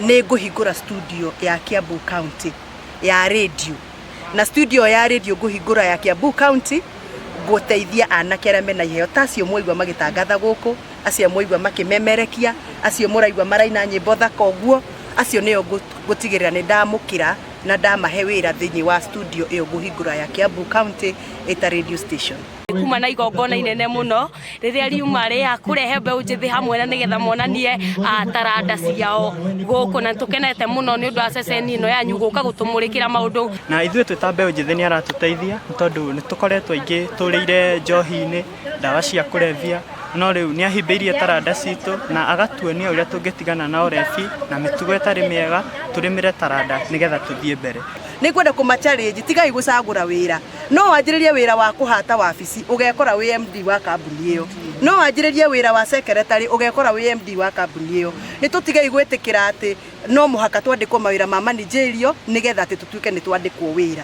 Nĩ ngũhingũra studio ya Kiambu County ya radio, na studio ya radio ngũhingũra ya Kiambu County gũteithia anake arĩa mena iheo ta acio mwaigua magĩtangatha gũkũ, acio mwaigua makĩmemerekia, acio mũraigua maraina nyĩmbo thaka ũguo, acio nĩo ngũtigĩrĩra nĩ ndamũkĩra na ndamahe wĩra thĩinĩ wa studio ĩyo ngũhingũra ya Kiambu County ĩta radio station. Kuma na igongona inene mũno rĩrĩa riuma rĩa kũrehe mbeũ njĩthĩ hamwe na nĩgetha monanie taranda ciao gũkũ, na tũkenete mũno nĩ ũndũ wa ceceni ĩno yanyu gũka gũtũmũrĩkĩra maũndũ. Na ithuĩ twĩ ta mbeũ njĩthĩ nĩ aratũteithia nĩ tondũ nĩ tũkoretwo aingĩ tũrĩire njohi-inĩ, ndawa cia kũrebia, no rĩu nĩ ahimbĩirie taranda citũ na agatuonia ũrĩa tũngĩtigana na ũrebi na mĩtugo ĩtarĩ mĩega, tũrĩmĩre taranda nĩgetha tũthiĩ mbere. Nĩ ngwenda kũma challenge, tigai gũcagũra wĩra. No wanjĩrĩrie wĩra wa kũhata wabici ũgekora wĩ MD wa kambuni ĩyo. No wanjĩrĩrie wĩra wa secretary ũgekora wĩ MD wa kambuni ĩyo. Nĩ tũtigei gwĩtĩkĩra atĩ no mũhaka twandĩkwo mawĩra ma managerial nĩgetha atĩ tũtuĩke nĩ twandĩkwo wĩra.